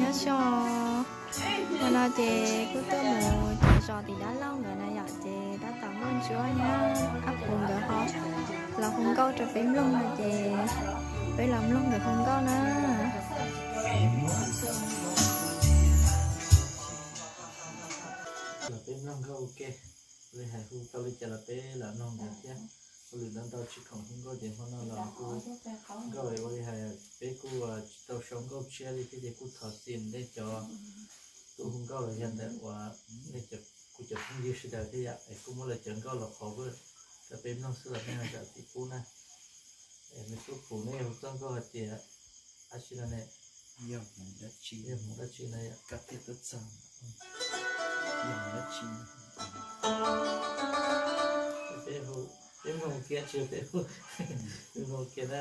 Xyoo, hmo no ces kuj tuaj mus cov zos tim Dab Laug ntawd na yom, ces tab tom nkauj ntsuab nyab Ab Pus nkawd ho los hu nkauj rau peb mloog no ces peb los mloog nkawd hu nkauj na. Los peb mloog nkauj ua ke, li hais hu tau li cas los peb lam mloog ntawd thiab. Ua lwm ntau ntau tsis khoom hu nkauj ces hmo no los hu nkauj ua li hais peb kuj tsis tau sau nkauj tshiab li thiab ces kuj thov txim nej cov tub hu nkauj los yog ntawm uas nej cov, kuv cov phooj ywg sawv daws thiab yom, es kuj muab lawv cov nkauj los qhov rau peb mloog xwb los nej ho zam txim pub na. Es me tub Pus, neb yog hu txoj nkauj hais tias dab tsi no ne? Yog hmoov dab tsi, yog hmoov dab tsi no yom? Koj thiaj tuaj txog, yog hmoov dab tsi no? Peb hu, peb mloog kiag tsis peb hu, peb mloog kiag na.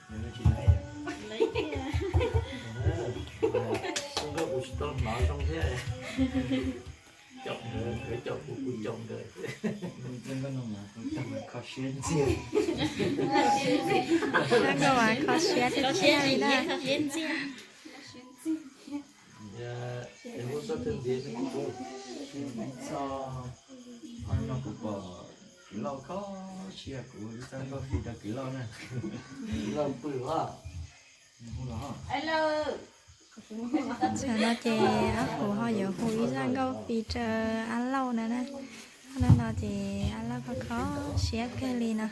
Nws tsis laiv. Xyoo nkauj kuv tsis tau hnov zoo thiab. Caum nkawd, nkawd caum kuv, kuv caum nkawd. Zoo nkauj no mas kho siab ntxiag. Zoo nkauj mas kho siab tiag tiag li na. Ib txoj, no kuv pom Kwv Lauj kho siab, kuv ib txoj nkauj fij rau Kwv Lauj na. Kwv Lauj pw os. Tam no ces Ab Puv ho yuav hu ib zaj nkauj fij rau Ab Lauj na na. Hnub no ces Ab Lauj kho kho siab kawg li no.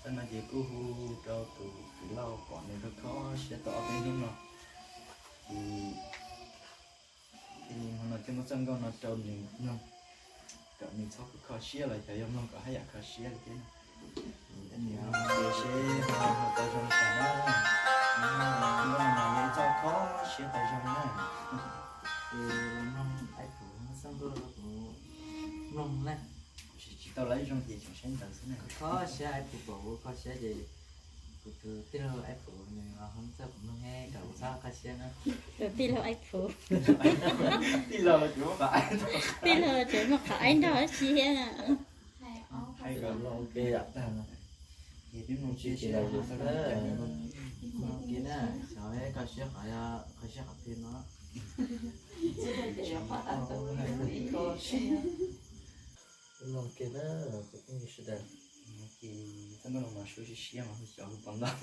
Tam no ces kuj hu rau tus Kwv Lauj kom nws kho kho siab tau ob peb hnub no. Ces hmo no thiaj muab txoj nkauj no rau nws mloog, kom nws txhob kho kho siab los xyov yog mloog kom haj yam kho siab li thiab. Nws mloog ces seb ho tau zoo li cas na. Nkauj no mas yog ib txoj kho siab tau zoo na. Ces mloog Ab Puv txoj nkauj no kuv mloog na. Kuv tsis tau laiv zoo ces tseem saib ntawd xwb na. Kho siab, Ab Puv pom kuv kho siab ces kuv tus tij laug Ab Puv nws ho txhawb kuv mloog, kom kuv txhob kho siab na. Tus tij laug Ab Puv. Tij laug tseem muaj qhov aib nrog dab tsi thiab na. Hais kom los ua ke yam tag no. Ces peb mloog tsis tsis los ua ke na, xyov kho siab qhov, kho siab qhov twg no. Mloog ke na, kuv phooj ywg sawv daws. Ces txoj nkauj no mas suab siab siab mas xyov kuv pom ntau.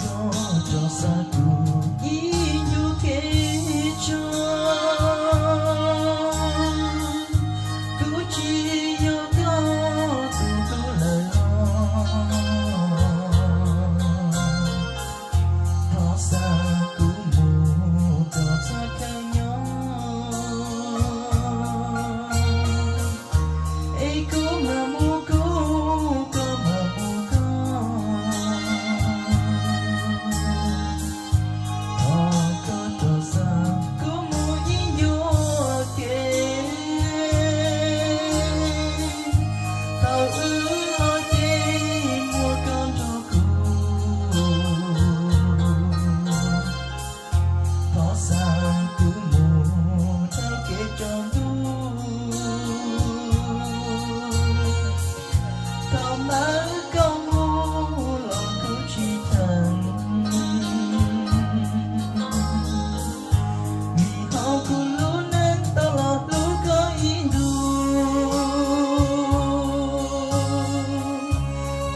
Koj tso xa kuv ib nyuag kev tso, kuv tsis yog koj tus tub lawm los. Thov xa kuv mus rau txoj kev nyob, es kuv mam mus kuv, koj mam mus koj. Thov koj rov xa kuv mus ib nyuag kev, thaum wb los ces muaj koj nrog kuv. Thov xa kuv mus dhau kev tsaus ntuj, thaum ntawd koj mus los kuv tsis theem, vim hauv kuv lub neej tau los hlub koj ib ntus,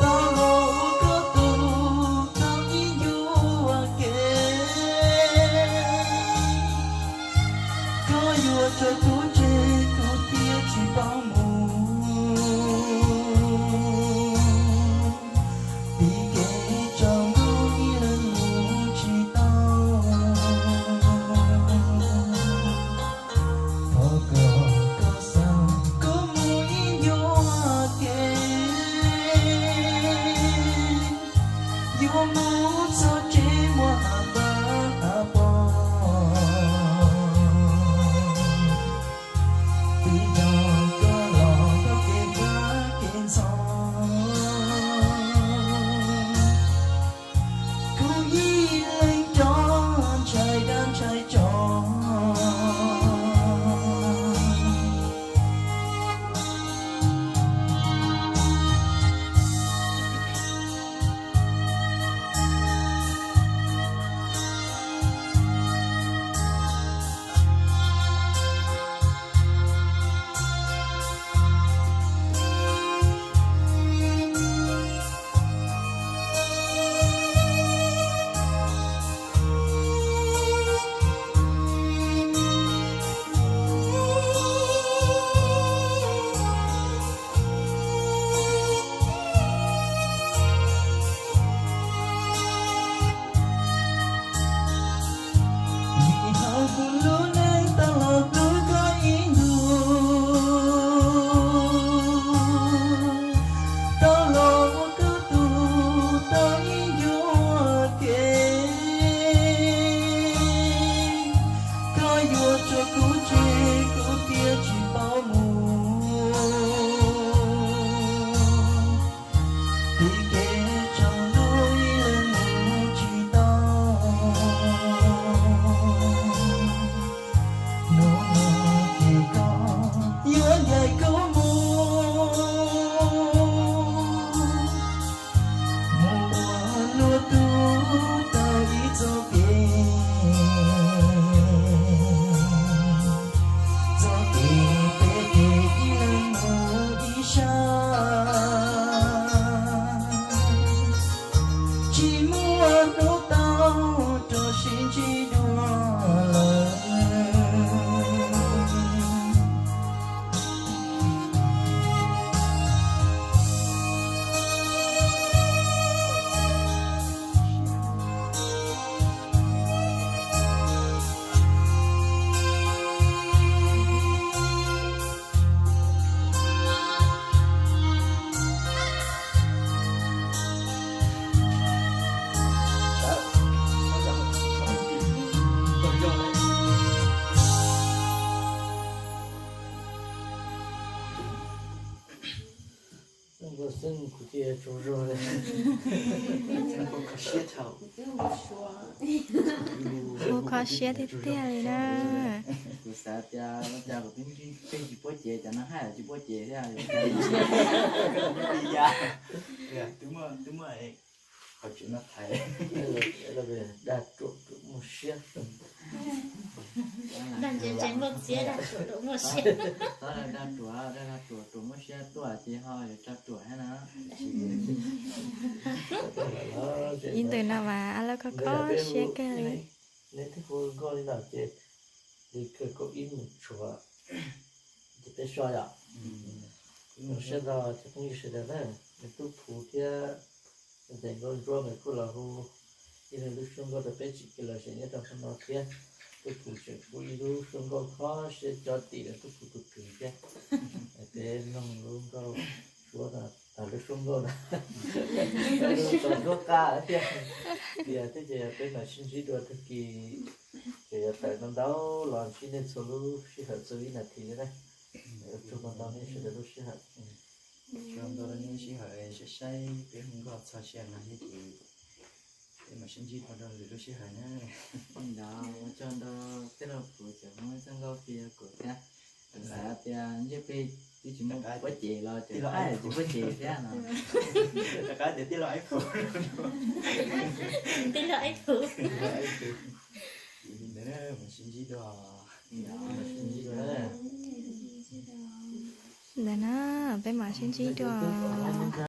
tau los ua koj tus tau ib nyuag kev. Koj yuav tso kuv tseg kuv thiaj tsis paub mus, vim kev tsaus ntuj ib leeg mus tsis tau. Thov kom koj xa kuv mus ib nyuag kev, yuav mus txog tsev muaj hav npab hav pos, tig nrog koj los txoj kev vaj kev ntxhov. Kuv ib leeg rov ntshai dab ntshai tsov. Hu kho siab tiag tiag li na. Kuv xav tias ua cas kuv twb pheej tsis paub ces, cov no haj yam tsis paub ces thiab. Twb muaj, twb muaj qhov tseem no thaiv. Dag ruam ruam muaj siab. Dag ruam, dag ruam, dag ruam muaj siab tuaj ces ho yuav tso ruam thiab na. Ib ntawm no mas a laj kho kho siab kawg li. Neb twb hu nkauj li no ces li kawg kaum ib mus tshuav ces peb so yom. Zoo siab ntau cov phooj ywg sawv daws na, nws Tub Phuv thiab nws tes nkauj ntsuab nkawd kuj los hu ib leeg lub suab nkauj rau peb tsim kev lom zem nyob rau hnub no thiab. Tub Phuv tseem pub ib lub suab nkauj kho siab cov tim rau Tub Phuv tus kwv thiab. Peb mloog lub nkauj suab no, lub suab nkauj no, lub suab nkauj qa thiab. Tias thiab ces peb mam sib ntsib dua tag kis, ces yuav tawm ntau ntau los ntsib nej txhua lub sij hawm txhua ib nas this li na. Ua tsaug ntau ntau nej sawv daws lub sij hawm. Tsaug ntau nej sij hawm saib saib peb hu nkauj txog sij hawm no thiab ces peb mam sib ntsib dua rau lwm lub sij hawm na. Ntawd ua tsaug ntau tej laug kuv cov Hmoob txoj nkauj fij kuv thiab. Kuv xav tias ntsej plig twb tsis muaj pob ces los ces tsis muaj ces thiab no. Rov qab tias tij laug Aib Phuv. Tij laug Aib Phuv. Ntawd na, mam sib ntsib dua. Ntawd na, peb mam sib ntsib dua.